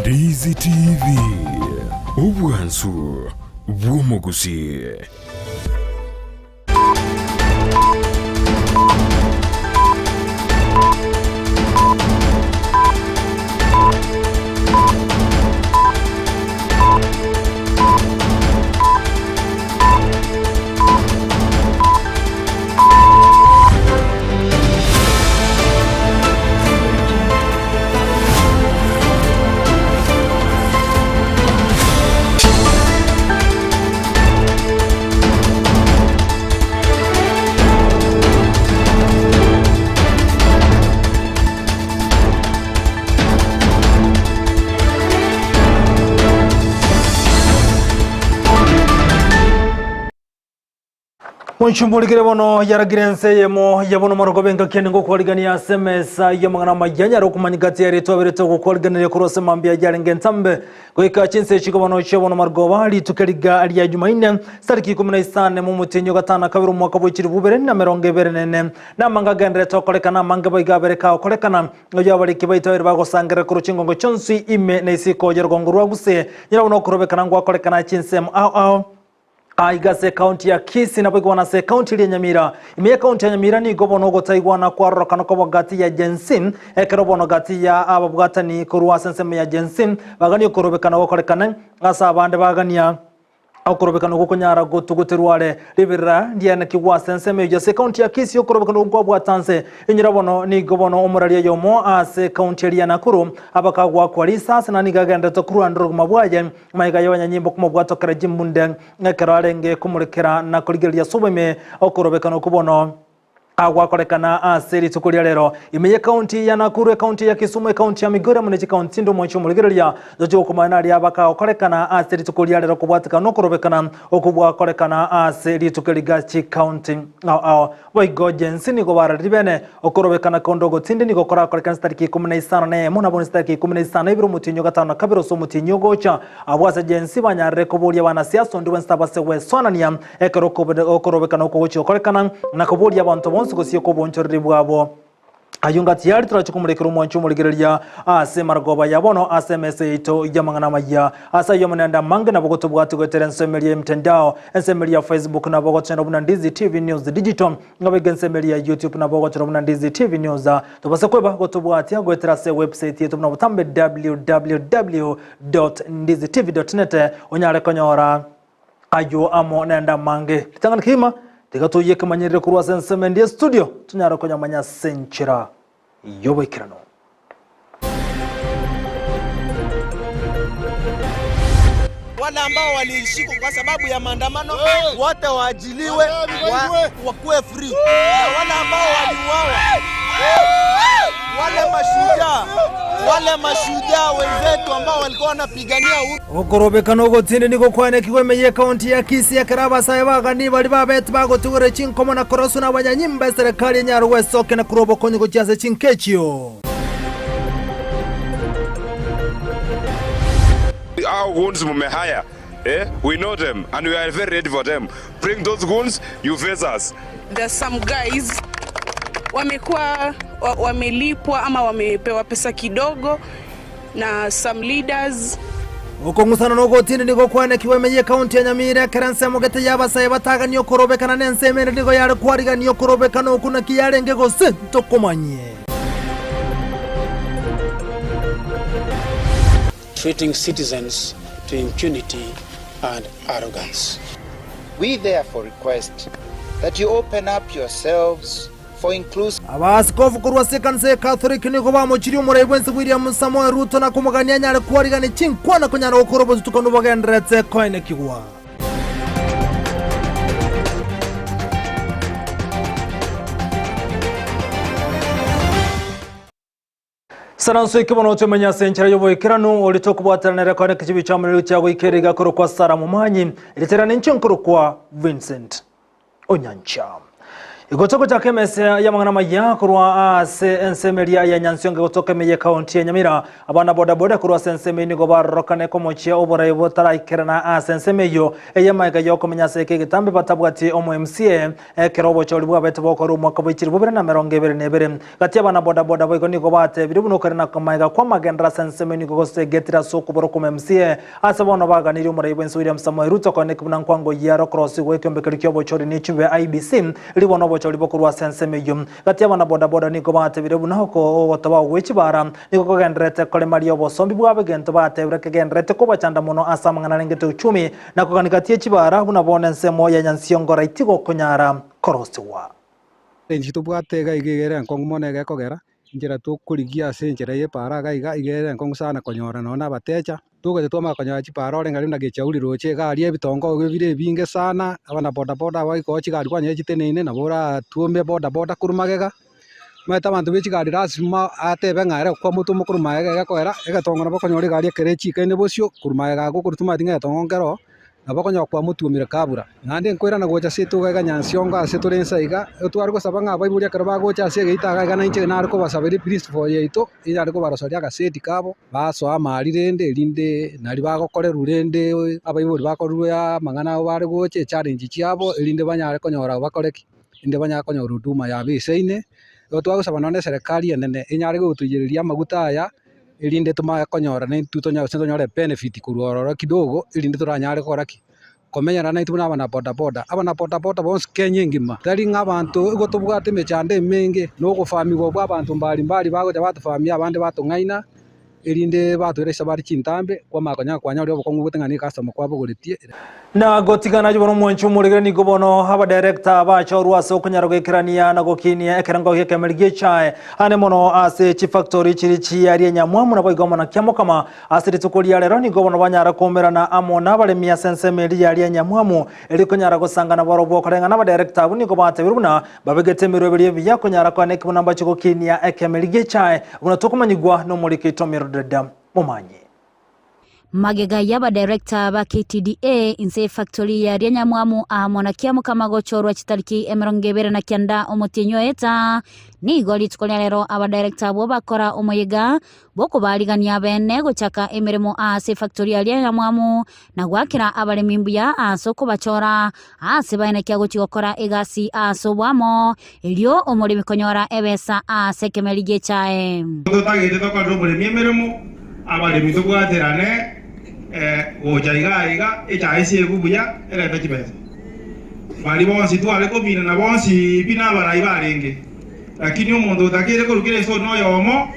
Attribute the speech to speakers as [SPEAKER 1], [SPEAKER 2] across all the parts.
[SPEAKER 1] Ndizi TV, obwansu bw'omogusii.
[SPEAKER 2] Monchumburikire bono yaragire ense eyemo ya bono morogoba engaki ende ngokwarigania ase emesa y'amang'ana amaya nyare okomanya gati yaria twaberete ogokwariganeria korwa ase mambia yarenge entambe goika chinsa echi bono chia bono marogoba rituko riga ria Jumaine tariki ikomi na isano momotienyi o gatano na kabere omwaka bwe chilifu bibere na emerongo ebere na ene. Namange agenderete okorekana amange boigo abere kagokorekana oyio abariki baito babere bagosangerera korwa chingongo chionsi ime na isiko y'orogongo rwa gusii nyora buna okorobekana ngwakorekana chinsemo ao ao. Aiga ase ekaunti ya Kisii naboigwana ase ekaunti eria ya Nyamira. Ime y'ekaunti ya Nyamira nigo bono ogotaigwana kwarorokana koba gati ya Gen Z, ekero bono gati ya ababwatani korwa ase ensemo ya Gen Z bagania okorobekana gokorekane ase abande bagania okorobekana okwo konyara gotuguterwa are riberera rianekigwa ase ensemo eyio ase ekaunti ya Kisii okorobekana okwo kwabwata nse enyira bono nigo bono omoraria oyomo ase ekaunti eria ya Nakuru abakagwakwa risasi na nigo agenderete korwanera obogima bwaye Magega y'abanyanyimbo komobwatokera chimbunde ekero arenge komorekera na korigereria ase oboime okorobekana okwo bono gwakorekana ase rituko ria rero ime y'ekaunti ya Nakuru, ekaunti ya Kisumu, ekaunti ya Migori amo ne chikaunti chinde omwanchi omorigereria tochie gokomanya naria bakagokorekana ase rituko ria rero kobwatekana nokorobekana okwo gwakorekana ase rituko eri ga chikaunti ao ao. Boigo Jensi nigo bararire bene okorobekana konde ogotindi nigo korakorekane chitariki ikomi na isano na eyemo, na bono chitariki ikomi na isano na ibere omotienyi o gatano na kabere ase omotienyi ogocha. Abwo ase Jensi banyarire koboria abanasiasa onde bwensi tabase gwesoanania ekero okorobekana okwo gochia gokorekana, na koboria abanto bonsi gosieka obonchoreri bwabo. Ayio ngati yari torache komorekera omwancho omorigereria ase emarogoba ya bono ase emesa yaito y'amang'ana amaya. Ase ayio amanene amange nabo gotobwate goetera ensemo eria y'emitandao, ensemo eria ya Facebook nabo ogochora buna Ndizi TV News Digital, nabo iga ensemo eria ya YouTube nabo ogochora buna Ndizi TV News. Tobase kweba gotobwatia goetera ase ewebsite yaito buna botambe www.ndizitv.net onyare konyora Ayio amo nende amange. Ritang'ani kegima, tiga toyie ekemanyerero korwa ase ensemo ende y'estudio, tonyare konyamanya ase enchera y'oboikeranu.
[SPEAKER 3] Wale ambao walishikwa kwa sababu ya maandamano wote waajiliwe wa, wakuwe free. Na wale ambao waliuawa wale mashujaa wale mashujaa wenzetu ambao walikuwa wanapigania uhuru.
[SPEAKER 2] Okorobekana ogotindi nigo kwanekigwe ime y'ekaunti ya Kisii ekero abasae ba Ganii baria babete bagotigora chinkomo na koroswa nabanyanyimba eserekari enyare gwesokia na korua obokonyi gochia ase chinka echio.
[SPEAKER 4] Hao goons mumehire eh, we know them and we are very ready for them. Bring those goons, you face us.
[SPEAKER 5] There's some guys wamekuwa wamelipwa ama wamepewa pesa kidogo na some leaders.
[SPEAKER 2] Okong'usana na ogotindi nigo kwanekigwe ime y'ekaunti ya Nyamira ekero ensemo gete y'abasae batagania okorobekana n'ensemo ende nigo yare kwarigania okorobekana okwo naki yarenge gose ntokomanyie.
[SPEAKER 6] Treating citizens to impunity and arrogance.
[SPEAKER 7] We therefore request that you open up yourselves for inclusive.
[SPEAKER 2] Abaaskofu korwa ase ekanisa ya Katholiki nigo bamochirie omorai bw'ense William Samoei Ruto na komogania anyare kwarigania chinkwana konyara gokora obotutukanu bogendererete koenekigwa. Saranso eke bono tomenye ase enchera y'oboikeranu, oria tokobwaterana ere kore ekechibi ki'omorero chia goika ere iga korokwa Sara Momanyi, eritera ninche nkorokwa Vincent Onyancha. Igocha gochaka emesa y'amang'ana amaya korwa ase ensemo eria ya Nyansiongo egotoka ime y'ekaunti ya Nyamira. Abana bodaboda korwa ase ensemo eyio nigo barorokane komochia oborai botaraikerana ase ensemo eyio ey'amaega y'okomenya ase eke egetambe batabwati omo MCA ekero obochori bwabete bokorwa omwaka bwa 2022. Gati y'abana bodaboda boigo nigo batebirie buna okorena kw'amaega kw'amagenderero ase ensemo eyio nigo gosegetire ase okobora okomo MCA Ase bono baganirie omorai bw'ense William Samoei Ruto koeneki buna nkwango yiaro okorosigwa ekeombe keria ki'obochori ne chimbe IEBC ribo nobochori bokorwa ase ensemo eyio. Gati y'abana boda boda nigo batebire buna ogotoba gwe chibara nigo kogendererete koremaria obosombi bwabo egento batebire kegendererete kobachanda mono ase amang'ana arengete uchumi na kogania gati ye chibara buna bono ensemo ya Nyansiongo tigokonyara korosigwa.
[SPEAKER 8] Inche tobwate iga iga ere enkong'u mono egekogera, Enchera tokorigia ase enchera y'epaara iga iga, iga ere enkong'u sana konyora nonye na abatecha, togocha twamanya konyora chipaara orenge aria buna Gechauri roche iga aria ebitongo iga bire ebinge sana, abana bodaboda aba goika chigari kwanyora chiteneine nabo oratwome bodaboda korwa magega, omanyete abanto be chigari lasima atebe ng'a ere okwamotwe omo korwa magega iga ekogera, egetongo nabo okonyora egari ekero echikaine bosio korwa magega abwo okorwa tomanyeti ng'a egetongo nkero oo. Nabo okonyora kwamotuomire kabura. Naende nkoirana gocha ase etuga iga Nyansiongo ase tore inse iga, tware gosaba ng'a abaibori ekero bagocha ase egeita iga iga nainche nare kobasabera eprinciple yaito, enyare kobaroseria agaseti kabo, basoa amari rende erinde nari bagokorerwa rende abaibori bakorerwe amang'ana abo bare gocha echallenge chiabo erinde banyare konyora bakore ki? Erinde banyare konyora huduma yabo eisaine. Igo twagosaba nonye na eserekari enene enyare gotoiyereria amaguta aya. erinde tomanye konyora naintwe tonyare gose tonyore ebenefit korwa ororo kidogo, erinde toranyare gokora ki? Komenyana naintwe buna abana bodaboda. Abana bodaboda bonsi Kenya engima, tari ng'a abanto igo tobwate emechando emenge, na ogofamigwa bwa abanto mbari mbari bagocha batofamia abande batong'aina, erinde batoira chisabari chintambe, kwamanya konya kwanyorire obokong'u bwete ng'a nigo ecustomer kwabogoretie.
[SPEAKER 2] Na gotigana ayio bono omwanchi omorigere nigo bono abadirector bachorwa ase okonyara goikerania na gokinia ekerengo gi'ekemeri gi'echae ane mono ase chifactory chiri chiaria Nyamwamu naboigo amo na Kiamokama. Ase rituko ria rero nigo bono banyara koumerana amo nabaremi ase ensemo eria yaria Nyamwamu eri konyara gosangana barobwo koreng'ana abadirector abwo nigo batebirwe buna babegete emeroberi ebiya konyara koana ekebuna mbache gokinia ekemeri gi'echae buna tokomanyigwa nomoriki Tommy Rudeda Momanyi.
[SPEAKER 9] Magega y'abadirector ba KTDA inse y'efactory ya Rianyamwamu amo na Kiamokama gochorwa chitariki 29 omotienyi o Eta, nigo rituko ria rero abadirector abwo bakora omoyega bw'okobaarigania abene gochaka emeremo aase efactory ya Rianyamwamu na goakera abaremi mbuya aase okobachora aase baenekia gochia gokora egasi aase oboamo erio omoremi konyora ebesa aase ekemeri gi'echae.
[SPEAKER 10] Totagete tokorere omoremi emeremo, abaremi tobwaterane gocha iga iga, echae esiegwe buya, erete chibesa. Baria bonsi tware kominana bonsi pi nabarai barenge, lakini omonto otakeire korwa kera esoni noyomo,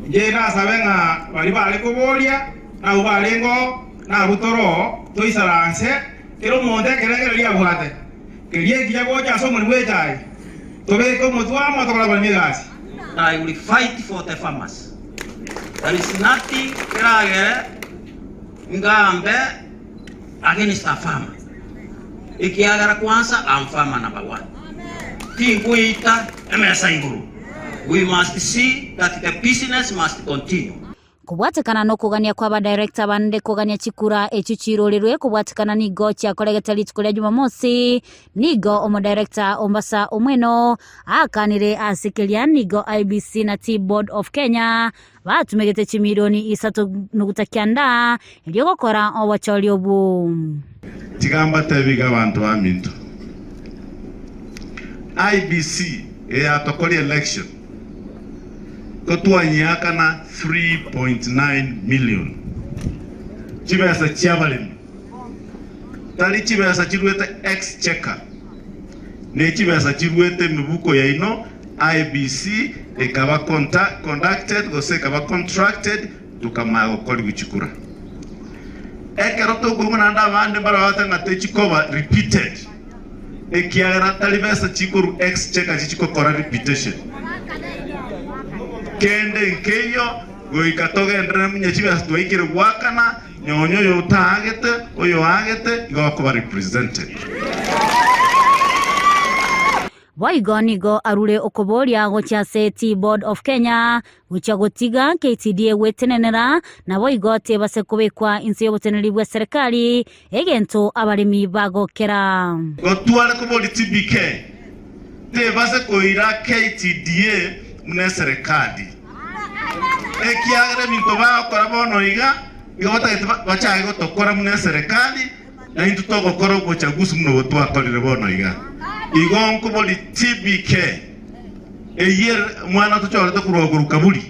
[SPEAKER 10] inche nasabe ng'a baria bare koboria, nabwo barenge oo, nabwo tore oo, toisaranse, kera omonto ekerengererio abwate, keria ekiya gocha ase omorimo bw'echae, tobeke omotwe amo tokore abaremi egasi.
[SPEAKER 11] I will fight for the farmers. There is nothing keragere ngambe against a farmer. Ekiagera kwanza I'm farmer number one. Tingoita emesa igoro. We must see that the business must continue.
[SPEAKER 9] Kobwatekana nokogania kw'abadirector bande kogania chikura echio chiirorerwe kobwatekana nigo chiakoregete rituko ria Jumamosi, nigo omodirector Ombasa Omweno aakanire ase keria nigo IEBC na Tea Board of Kenya batumegete chimilioni isato nuguta kianda erio gokora obochori obwo.
[SPEAKER 12] Tiga mbatebi iga abanto baminto, IEBC eyatokoria election Totwanyeakana 3.9 million chibesa chiabaremi, tari chibesa chiruete exchequer, ne chibesa chiruete emibuko yaino IEBC ekaba conducted gose ekaba contracted tokamanya gokorigwa chikura. Ekero tokoigwa naende abande mbarabate ng'a techikoba repeated. Ekiagera tari besa chikorwa exchequer chichigokora reputation. Kende nkeiyo goika togenderere munya chibesa twaikire goakana nonye oyo otaagete oyo oagete igo akoba represented.
[SPEAKER 9] Boigo nigo arure okoboria gochia ase Tea Board of Kenya Gochia gotiga KTDA gwetenenera, naboigo tebase kobekwa inse y'oboteneneri
[SPEAKER 12] Tebase koira KTDA buna eserekari, ekiagera ebinto bagokora bono iga, igo batagete bachake gotokora buna eserekari, na intwe togokora obochagusi buna obo twakorire bono iga. Igo nkobori TBK, eyio ere omwana tochorete korwa igoro kaburi,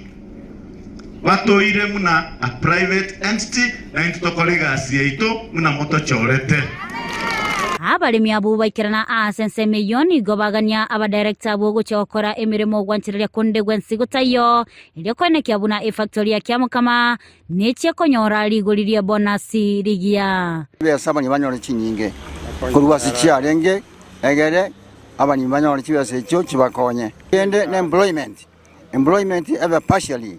[SPEAKER 12] Batoire buna a private entity, na intwe tokore egasi yaito buna motochorete.
[SPEAKER 9] Abaremi abwo baikerana aase ensemo eyio nigo bagania abadirector abwo gochia gokora emeremo gwanchereria konde gwensi gotaiyo, erio koenekia buna efactory ya Kiamokama nechie konyora rigori ri'ebonasi rigiya.
[SPEAKER 13] Chibesa abanyi banyore chinyinge korwa ase chiarenge, egere abanyi banyore chibesa echio chibakonye. Kende ne employment. Employment ebe partially,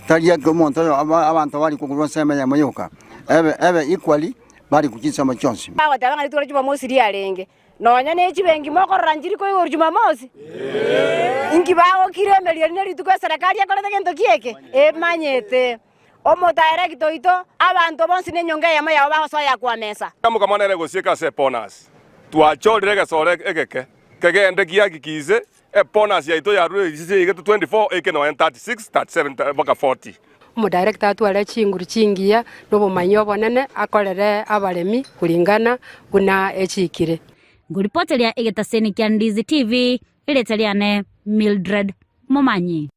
[SPEAKER 13] tari eke omonto oyo abanto bari korwa ensemo eyemo yoka, ebe ebe equally bari korwa chinsemo chionsi.
[SPEAKER 14] Bagoteba ng'a rituko ria Jumamosi riarenge, nonya ne chibenki mokorora nchiri koigorwa Jumamosi? Inki bagokira emerio eria nerituko eserekari ekorete gento ki eke? Emanyete. Omotaerekita oito, abanto bonsi nenyonga eyemo yabo bagosoa kwamesa.
[SPEAKER 4] Mokama nere gosieka ase ebonus. Twachorire egesore egeke kegende giakikise Ebonus yaito yarure risisi eigete 24 eke nonya 36, 37 mpaka 40.
[SPEAKER 15] Omodirector atware chinguru chingiya na obomanyi obonene akorere abaremi kuringana buna echikire.
[SPEAKER 9] Ngoripoteria egetaseni kia Ndizi TV, erieta riane Mildred Momanyi.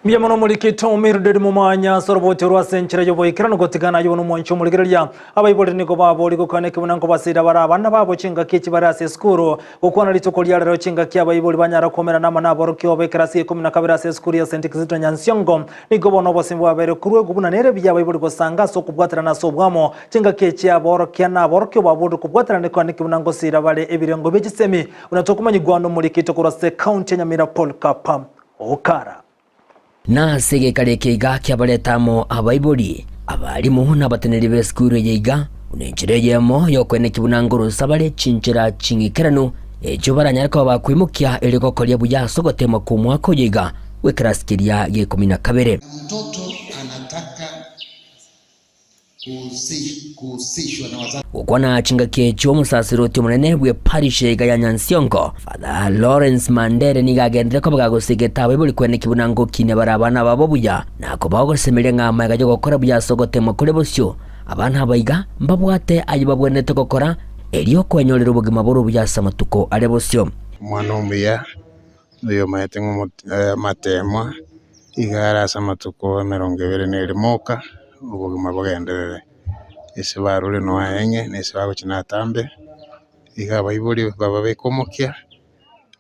[SPEAKER 2] Mbuya mono omorikito Mildred Momanya ase oroboti orwo ase enchera y'oboikeranu gotigana ayio nomwanchi omorigereria. Abaibori nigo babori gokwana ekebuna nkobasira bare abana babo chingaki echi bare ase esukuru. Gokwana rituko ria rero chingaki abaibori banyara koumerana amo naborokigwa b'ekerasi gia ikomi na kabere ase esukuru ya St Kizito Nyansiongo. Nigo bono obosemia bwabeire korwa egwe buna nere buya abaibori gosanga ase okobwaterana ase obwamo. Chingaki echi aborokia na aborokigwa baborire kobwaterana ekwana ekebuna ngosira bare ebirengo bie chisemi buna tokomanyigwa nomorikito korwa ase ekaunti ya Nyamira Paul Kapa. Okara.
[SPEAKER 16] Na ase egekaro eke iga kiabareta amo abaibori, abalimu, na abateneneri b'esukuru eye iga, buna enchera eyemo y'okoenekia buna ngorosa bare chinchera ching'ikeranu echio baranyare koba bakoimokia erio gokoria buya ase ogoteemwa kw'omwaka oyo iga bw'ekerasi keria gia ikomi na kabere.
[SPEAKER 17] Mtoto anataka
[SPEAKER 16] Gokwana chingaki echio omosasiroti omonene bw'eparish iga ya Nyansiongo, Father Lawrence Mandere nigo agenderere koba gagosegeta abaibori kweneki buna ngokinia bare abana babo buya na kobaa ogosemeria ng'a amaiga y'ogokora buya ase ogotemwa kore bosio abana aba iga mbabwate ayio babwenerete gokora erio kwenyorera obogima bore obuya ase amatuko are bosio.
[SPEAKER 18] Omwana omuya, oyomaete ng'a amateemwa iga are ase amatuko emerongo ebere na erimo oka, obogima bogenderere. Ase barure nonya eng'e, na ase bagochia natambe, iga abaibori bababeke omokia,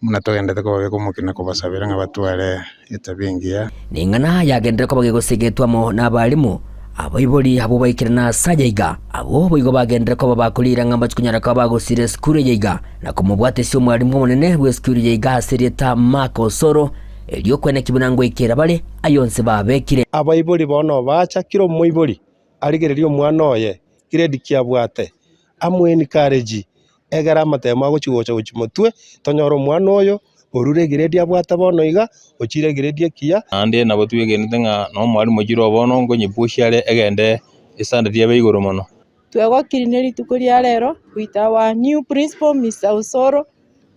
[SPEAKER 18] buna togenderete kobabeka omokia na kobasabera ng'a batware etabia engiya.
[SPEAKER 16] Ning'ana yagenderere koba gegosegetwa amo nabalimu, abaibori abwo baikire nase aya iga, abwo boigo bagenderere koba bakoriira ng'a mbachi konyara koba bagosira esukuru eye iga, na komobwatesia omwalimu omonene bw'esukuru eye iga ase erieta Mark Osoro, erio kweneki buna ngoikera bare ayonsi babekire.
[SPEAKER 19] Abaibori bono bacha kera omoibori arigererie omwana oye grade ki abwate, amoe encourage egere amatemo agochi gocha gochia motwe, tonyore omwana oyo orure egrade abwate bono iga, ochire egrade ekiya.
[SPEAKER 20] Naende nabo twegenete ng'a na omwalimu ochire oo bono nkonyepushia are egende estandard ebe igoro mono.
[SPEAKER 21] Twegokiri ne rituko ria rero with our new principal Mister Osoro,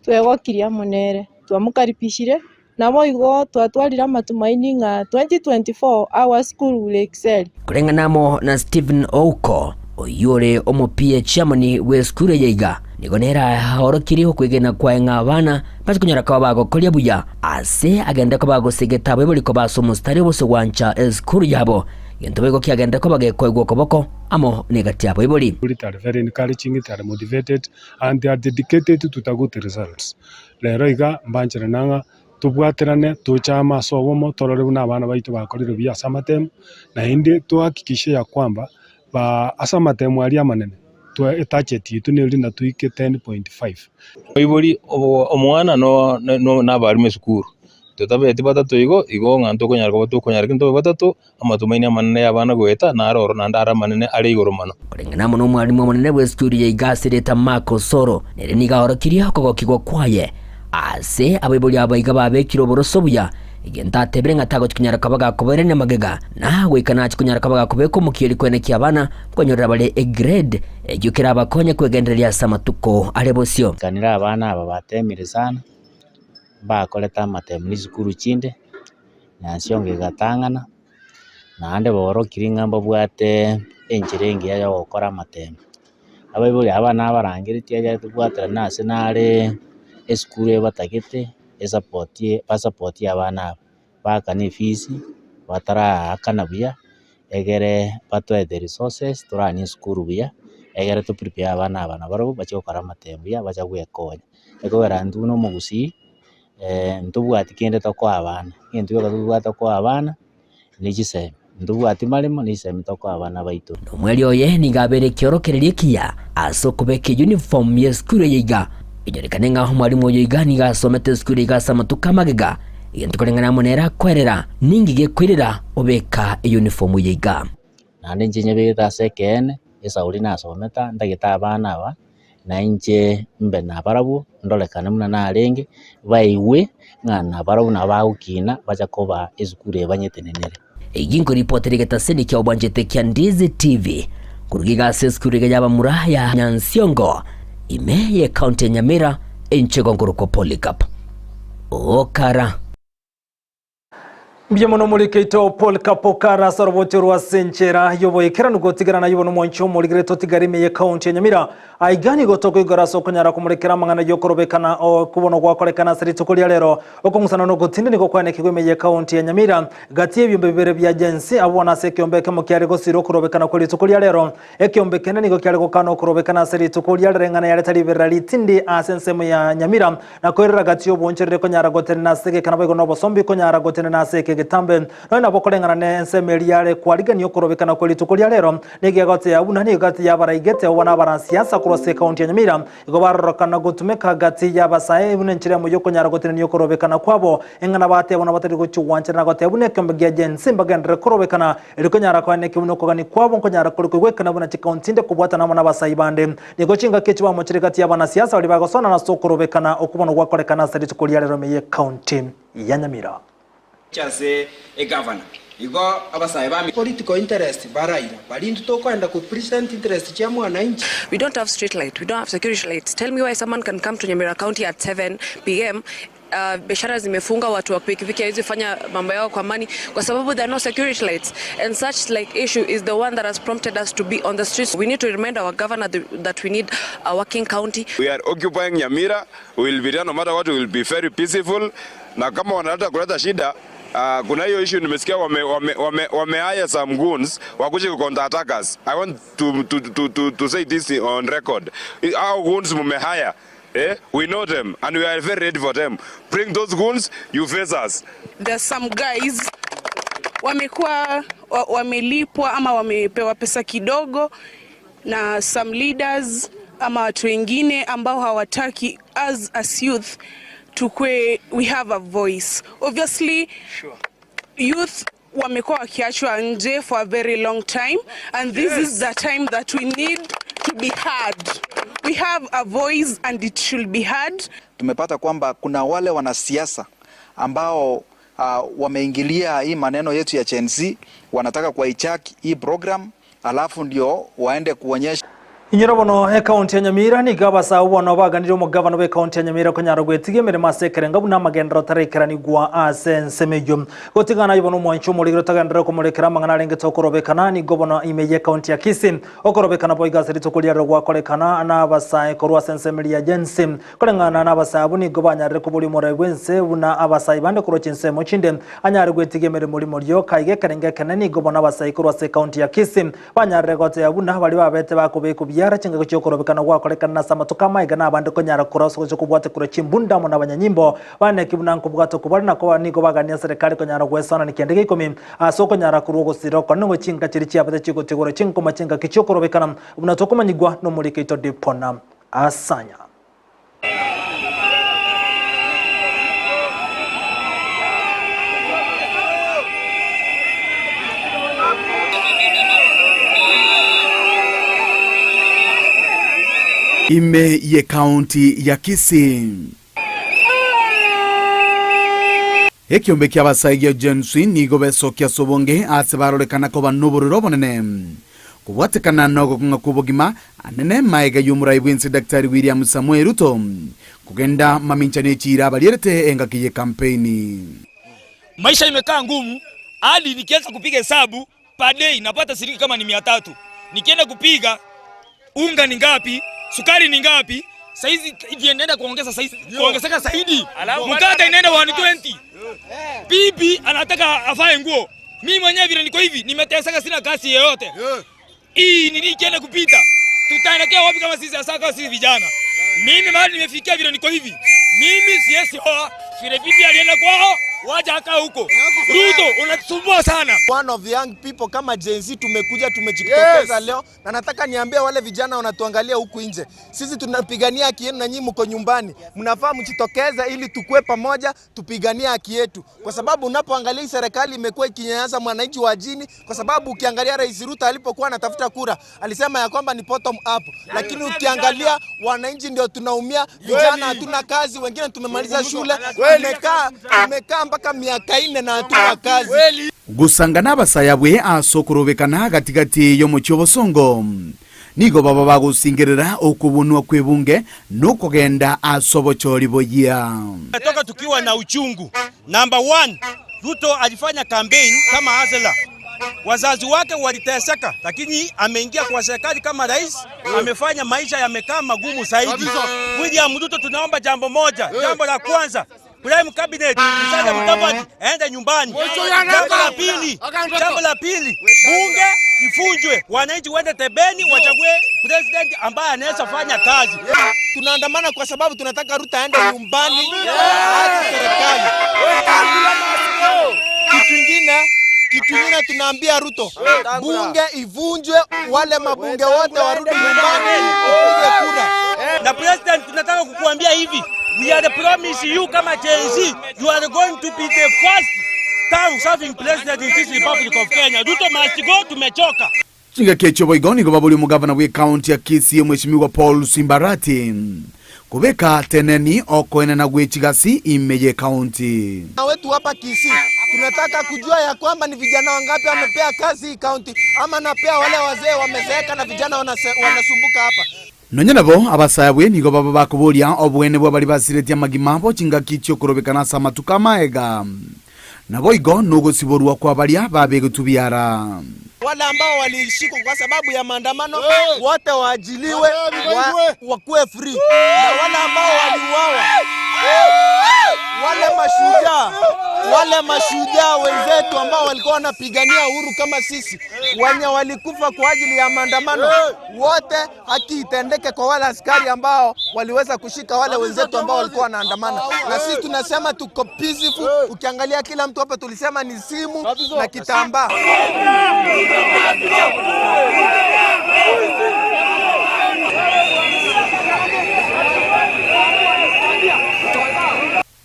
[SPEAKER 21] twegokiri amo nere, twamokaribishire, naboigo twatwarire amatumaini ng'a 2024 our school will excel.
[SPEAKER 16] Koreng'ana amo na Stephen Ouko, oyio ore omo-PA chairman bw'esukuru eye iga, nigo nere aorokirie okwegena kwaye ng'a abana mbache konyora koba bagokoria buya ase agende koba agosegeta abaibori koba ase omositari obosio gwancha esukuru yabo, gento boigo kiagende koba gekoegwa okoboko amo negati y'abaibori.
[SPEAKER 22] They are very encouraging, they are motivated and they are dedicated to the good results. Rero iga mbancherane ng'a tobwaterane toche amo ase obomo torore buna abana baito bakorire buya ase amatemo, naende tohakikishe ya kwamba ba ase amatemo aria amanene twa etarget yaito neri na toike 10.5.
[SPEAKER 20] Omoibori omwana na abarimu esukuru, totabeti batato igo, igo ng'a ntokonyara koba tokonyara lakini tobe batato, Amatumaini amanene y'abana goeta naro oro naende are amanene are igoro mono.
[SPEAKER 16] Koreng'ana amo nomwalimu omonene bw'esukuru ya Igasi erieta Mark Osoro, nere nigo aorokirie okogokigwa kwaye ase abaibori aba iga babekire oboroso buya. Egento atebire ng'a tagochi konyara koba gakobairania magega, na goika nache konyara koba gakobeka omokia rikwene ki'abana, nkonyorera bare egrade, ekio kerabakonye kwegendereria ase amatuko are bosio.
[SPEAKER 1] Kanire abana aba batemire sana, mbakorete amatemu chisukuru chinde, Nyansiongo egatang'ana, naende baorokirie ng'a mbabwate enchera engiya ya ogokora amatemu. Abaibori aba nabarangeretie ekero tobwaterane ase nare esukuru ebatagete. Esapotie basapotie abana aba, baakane efees, bataraakana buya, egere batoete resources toranie esukuru buya, egere to prepare abana aba nabarabwo bache gokora amatemo buya bache gwekonya. Ekogera intwe buna omogusii, ntobwati kende tokoa abana, egento gioka tobwate tokoa abana ne chisemi, ntobwati maremo ne chisemi tokoa abana baito.
[SPEAKER 16] Nomweri oye nigo abeire ekiorokererio ekiya ase okobeka eyunifomu y'esukuru eye iga. Enyorekane ng'a omwalimu oyo iga nigo asomete esukuru iga ase amatuko amagega, egento koreng'ana amo nere akoerera, ninki gekoirera obeka eyunifomu eye iga.
[SPEAKER 1] Naende inche nyebegete ase ekeene, esauri nasomete aa, ntagete abana aba, na inche mbe nabarabwo, ndorekane buna narenge, baigwe ng'a nabarabwo nabo bagokina bacha koba esukuru eye banyetenenere.
[SPEAKER 16] Eyio nkoripotera egetaseni kia obwanchete kia Ndizi TV koruga iga ase esukuru iga y'abamura ya Nyansiongo ime y'ecounty ya Nyamira enchego nkorokwa Polycarp Okara.
[SPEAKER 2] Mbuya mono omorikeito Paul Kapokara ase orobocho rwa ase enchera y'oboikeranu gotigara naye bono omwanchi omorigere totigare ime ye county ya Nyamira. Aiga nigo tokoigora ase okonyara komorekera amang'ana y'okorobekana okwo bono gwakorekana ase rituko ria rero. Okong'usana na ogotindi nigo kwaenekigwe ime ye county ya Nyamira gati y'ebiombe bibere bia Gen Z abwo bono ase ekeombe ekemo kiare gosira okorobekana kwe rituko ria rero. Ekeombe kende nigo kiare gokana okorobekana ase rituko ria rero eng'ana yareta riberera ritindi ase ensemo ya Nyamira na koirera gati y'oboonchoreri konyara gotenena ase egeka naboigo nobosombi konyara gotenena ase eke getambe. Nonya nabo koreng'ana nensemo eria yare kwarigania okorobekana kwe rituko ria rero, nigo egoteya buna nigo gati y'abaraigete abwo n'abarasiasa korwa ase ekaunti ya Nyamira igo barorokana gotumeka gati y'abasae buna enchera emo y'okonyara gotenenia okorobekana kwabo. Eng'ana bateba buna batari gochia gwanchera na goteba buna ekeombe gia Gen Z mbagenderere korobekana erio konyara koenekia buna okogania kwabo nkonyara kore koigwekana buna chikaunti inde kobwatana amo n'abasae bande. Nigo chingaki echi bamochire gati y'abanasiasa baria bagosona ase okorobekana okwo bono gwakorekana ase rituko ria rero ime y'ecounty ya Nyamira.
[SPEAKER 3] Ase egavana. Igo abasae ba.
[SPEAKER 17] Political interest ba Raila baria intwe tokoenda ko present interest chia mwananchi.
[SPEAKER 5] We don't have street light, we don't have security lights. Tell me why someone can come to Nyamira County at 7 pm uh, biashara zimefunga, watu wa pikipiki hawezi fanya mambo yao kwa amani kwa sababu there are no security lights and such like issue is the one that has prompted us to be on the streets. We need to remind our governor that we need a working county.
[SPEAKER 23] We are occupying Nyamira. We will be there no matter what, we will be very peaceful. Na kama wanataka kuleta shida kuna hiyo issue nimesikia wame, wame, wame, wame hire some goons wakuje ku counter attack us. I want to say this on record. Our goons mume hire. We know them and we are very ready for them. Bring those goons, you face us.
[SPEAKER 5] There's some guys wamekuwa wamelipwa ama wamepewa pesa kidogo na some leaders ama watu wengine ambao hawataki us as youth tukwe, we have a voice. Obviously, youth wamekuwa wakiachwa nje for a very long time and this is the time that we need to be heard. We have a voice and it should be heard.
[SPEAKER 24] Tumepata kwamba kuna wale wanasiasa ambao wameingilia hii maneno yetu ya Gen Z, wanataka kuhijack hii program alafu ndio waende kuonyesha.
[SPEAKER 2] Inyora bono ekaunti ya Nyamira nigo abasabu bono baganire omogavana bwa ekaunti ya Nyamira konyara gwetiga emeremo ase ekerenga buna amagendero atareikeranigwa ase ensemo eyio. Gotigana aye bono omwanchi omorigere otagenderere komorekera amang'ana arengete okorobekana nigo bono ime ya ekaunti ya Kisii okorobekana boigo ase rituko riarero gwakorekana na abasae korwa ase ensemo eria ya Gen Z. Koreng'ana na abasae abwo nigo banyarire koboria omorai bw'ense buna abasae bande korwa chinsemo chinde anyare gwetiga emeremo rimo rioka. Iga ekerengo ekenene nigo bono abasae korwa ase ekaunti ya Kisii banyarire goteba buna baria babete bakobekwa biara chingaki chi'okorobekana gwakorekana ase amatuko amaiga na abande konyara korwa ase gocha kobwate korwa chimbunda amo nabanyanyimbo baneki buna nkobwata okobare na koba nigo bagania serikali konyara gwesonani kende gia ikomi ase okonyara korwa ogosira okonene ng'o chinka chiria chiabete chigotigora chinkoma chingaki chi'okorobekana buna tokomanyigwa nomoriko oito Dipona Asanya.
[SPEAKER 25] Ime ye county ya Kisii.
[SPEAKER 6] Ekiombe ki'abasae gia Gen Z nigo besokia ase obonge aase barorekana koba nobororo obonene. Kobwatekana nogokong'a kw'obogima, anene maega y'omorai bw'ense Daktari William Samoei Ruto kogenda mamincha ne chiira abarierete engaki y'ekampeini.
[SPEAKER 7] Maisha imekaa ngumu hadi nikianza kupiga hesabu per day napata shilingi kama ni 300. Nikienda kupiga unga ni ngapi, sukari ni ngapi, saizi inaenda kuongeza saizi kuongezeka zaidi. Mkate inaenda 120. Bibi anataka avae nguo. Mimi mwenyewe vile niko hivi nimeteseka, sina kazi yoyote. Hii nini ikienda kupita, tutaelekea wapi kama sisi hasa kama sisi vijana? Mimi mahali nimefikia vile niko hivi, mimi siwezi oa vile bibi alienda kwao, wacha akaa huko. Ruto unatusumbua sana.
[SPEAKER 8] One of the young people kama Gen Z tumekuja tumejitokeza leo, na nataka niambie wale vijana wanatuangalia huku nje, sisi tunapigania haki yenu na nyinyi mko nyumbani, mnafaa mjitokeze ili tukue pamoja, tupiganie haki yetu, kwa sababu unapoangalia hii serikali imekuwa ikinyanyasa mwananchi wa chini, kwa sababu ukiangalia Rais Ruto alipokuwa anatafuta kura alisema ya kwamba ni bottom up, lakini ukiangalia wananchi ndio tunaumia, vijana hatuna kazi, wengine tumemaliza shule, tumekaa mpaka miaka 4 na hatuna kazi.
[SPEAKER 6] Gosanga n'abasaya bwe ase okorobekana gatigati y'omochie obosongo nigo baba bagosingerera okobunwa kw'ebunge nokogenda ase obochori boyia.
[SPEAKER 10] Tumetoka tukiwa na uchungu. Number one, Ruto alifanya campaign kama hustler. Wazazi wake waliteseka, lakini ameingia kwa serikali kama rais, amefanya maisha yamekaa magumu zaidi. William Ruto, tunaomba jambo moja. Jambo la kwanza, Prime Cabinet Musalia Mudavadi aende nyumbani. Jambo la pili, bunge ifunjwe, wananchi waende tebeni wachague president ambaye anaweza fanya kazi.
[SPEAKER 8] Tunaandamana kwa sababu tunataka Ruto aende nyumbani, aache serikali. Kitu ingine tunaambia Ruto, bunge ivunjwe, wale mabunge wote warudi nyumbani wapige kura.
[SPEAKER 10] Na president, tunataka kukuambia hivi, we are promise you kama Gen Z, you are going to be the first term serving president in this Republic of Kenya. Ruto must go, tumechoka.
[SPEAKER 6] Chingaki echio boigo nigo babori omogavana bwe county ya Kisii omweshimiwa Paul Simbarati kubeka teneni okoenena gwe chigasi ime ye county.
[SPEAKER 8] Na wetu hapa Kisii tunataka kujua ya kwamba ni vijana wangapi amepea kazi hii county, ama anapea wale wazee wamezeeka na vijana wanasumbuka hapa.
[SPEAKER 6] Nonya nabo abasaya bwe nigo baba bakoboria obwene bwa bari basiretie amagima bo chingaki chiokorobekana ase amatuko amaega. Nabo igo nogosiborwa kwa baria babegotubiara.
[SPEAKER 8] Wale ambao walishikwa kwa sababu ya maandamano wote waajiliwe, wakuwe free. Na wale ambao waliuawa, wale mashujaa wenzetu ambao walikuwa wanapigania uhuru kama sisi, wenye walikufa kwa ajili ya maandamano, wote haki itendeke kwa wale askari ambao waliweza kushika wale wenzetu ambao walikuwa wanaandamana. Na sisi tunasema tuko peaceful. Ukiangalia kila mtu hapa tulisema ni simu na kitambaa.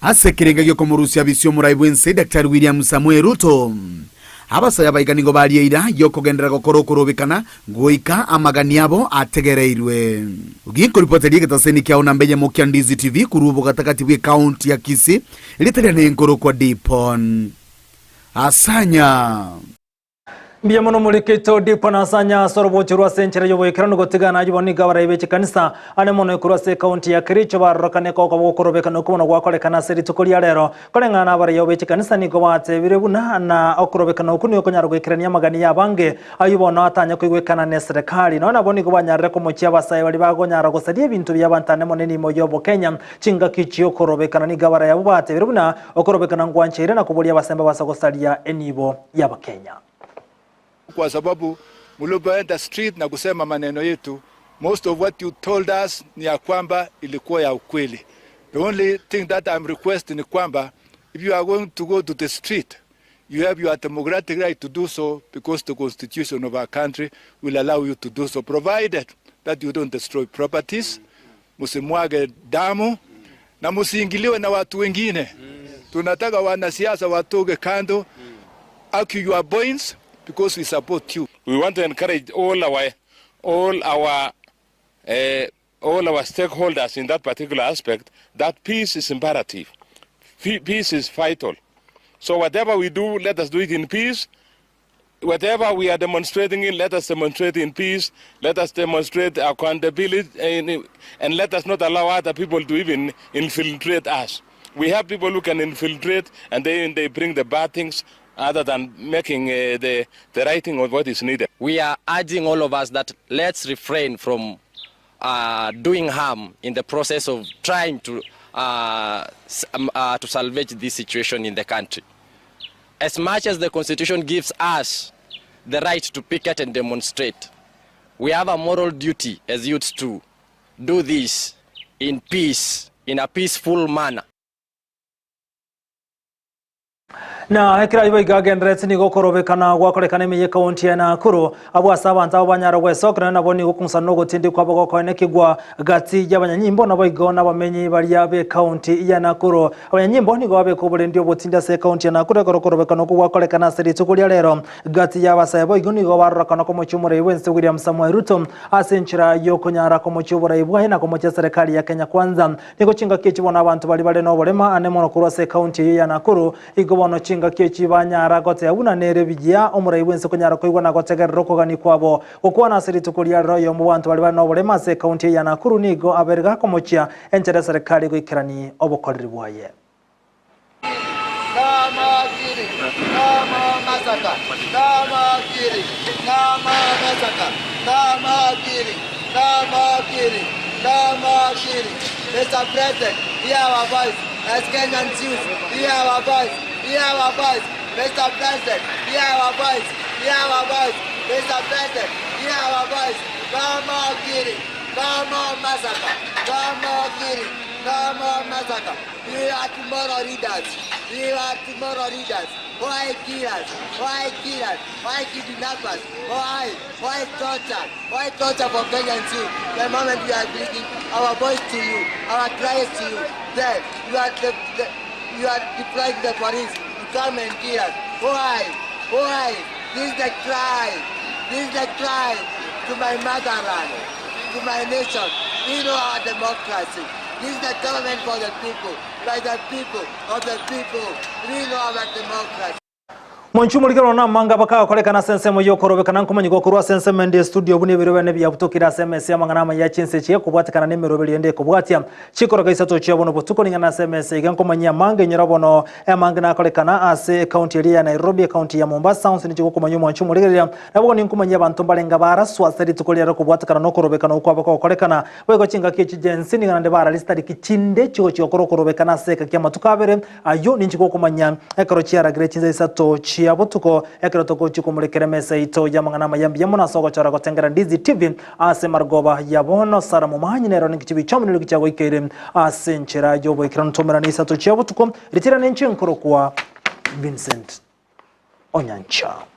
[SPEAKER 6] Ase ekerenga giokomorusia bisio omorai bw'ense Daktari William Samoei Ruto abasaya baiga nigo barieira yokogenderera gokora okorobekana goika amagani abo ategereirwe. Ginkoripoteria egetaseni kiao na mbenye mokia Ndizi TV korwa obogatagati bwe county ya Kisii ritaria nenkoro kwa Dipon Asanya.
[SPEAKER 2] Mbuya mono morikeito Dipon Asanya ase orobocho rwa ase enchera y'oboikeranu gotigana aywo nigo abarai be chikanisa ane mono ekorwa ase ekaunti ya Kericho barorokane koka bokorobekana okobono gwakorekana ase rituko ria rero koreng'ana abarai abo be chikanisa nigo batebire buna na okorobekana oku nigo okonyara goikerania amagani ya abange aywo bono atanya koigwekana na eserekari nonya nabo nigo banyarire komochia abasae baria bagonyara gosaria ebinto bia abanto ane mono enimo ya obokenya chingaki chiokorobekana nigo abarai abo batebire buna okorobekana ngwancheire na koboria abasemba basa gosaria enibo ya abakenya.
[SPEAKER 25] Kwa sababu mlipoenda street na kusema maneno yetu, most of what you told us ni ya kwamba ilikuwa ya ukweli. The only thing that I'm requesting ni kwamba if you are going to go to the street, you have your democratic right to do so because the constitution of our country will allow you to do so, provided that you don't destroy properties, msimwage damu na msiingiliwe na watu wengine. Tunataka wanasiasa watoke kando, argue your points because we support you.
[SPEAKER 4] We want to encourage all our stakeholders in that particular aspect that peace is imperative. Peace is vital.
[SPEAKER 11] So whatever we do, let us do it in peace. Whatever we are demonstrating in, let us demonstrate in peace. Let us demonstrate accountability and, and let us not allow other people to even infiltrate us. We have people who can infiltrate and they, they bring the bad things other than making uh, the, the right thing of what is needed.
[SPEAKER 12] We are urging all of us that let's refrain from uh, doing harm in the process of trying to, uh, um, to salvage this situation in the country. As much as the constitution gives us the right to picket and demonstrate, we have a moral duty as youths to do this in peace, in a peaceful manner.
[SPEAKER 2] Na ekero ayio iga agendererete nigo okorobekana gwakorekana ime y'ekaunti ya Nakuru, abwo ase abanto abo banyare gwesokera nabo nigo okong'usana na ogotindekwa kwabo gokoenekigwa gati y'abanyanyimbo naboigo nabamenyi baria b'ekaunti ya Nakuru. Abanyanyimbo nigo babeka oborendi obotindi ase ekaunti ya Nakuru ekero okorobekana okwo gwakorekana ase rituko ria rero gati y'abasae boigo nigo barorekana komochia omorai bw'ense William Samoei Ruto ase enchera y'okonyara komochia oborai bwaye na komochia eserekari ya Kenya Kwanza. Nigo chingaki echi bono abanto baria bare noborema ane mono korwa ase ekaunti eyio ya Nakuru, igo bono chingaki echi banyara goteba buna nere buya omorai bw'ense konyara koigwa na gotegerera okogania kwabo. Gokwana ase rituko ria rero oyomo bw'abanto baria bare noborema ase ekaunti eye ya Nakuru nigo abeire gakomochia enchera eserekari goikerani obokoreri bwaye.
[SPEAKER 13] We are tomorrow leaders. We are tomorrow leaders. Why killers? Why killers? Why kidnappers? Why? Why torture? Why torture for Kenyans youth? The moment we are bringing our voice to you, our cries to you, then you are the, the, you are deploying the police to come and kill us. Why? Why? This is the cry. This is the cry to my motherland, to my nation. We know our democracy. This is the government for the people, by the people, of the people. We know our democracy.
[SPEAKER 2] Monchwe omorikero na amanga bakagokorekana ase ensemo y'okorobekana nkomanyigwa korwa ase ensemo ende estudio buna ebiro biane biabutokire ase emesa y'amang'ana amaya chinse echi ekobwatekana nemeroberi ende ekobwatia chikoroka isato chia bono botuko ning'ana ase emesa iga nkomanyia amanga inyora bono amange nakorekana ase ecounty eria ya Nairobi ecounty ya Mombasa onsi ninche gokomanyia omwancho omorigereria naboigo ninkomanyia abanto mbarenge baraswa ase rituko riare kobwatekana nokorobekana okwo kwabo kogokorekana Boigo chingaki echi chi'ense nigo naende barare chitariki chinde chigochia gokora okorobekana ase ekaki y'amatuko abere, ayio ninche gokomanya ekero chiaragire chinsa isato chia botuko, ekero togochia komorekera emesa yaito y'amang'ana amaya mbuya mono ase ogochora gotengera Ndizi TV ase marogoba ya bono. Sarah Momanyi nero ninki chibichomi niroki chiagoikeire ase enchera y'oboikeranu tomerane isato chia botuko, ritira ninche nkorokwa Vincent Onyancha.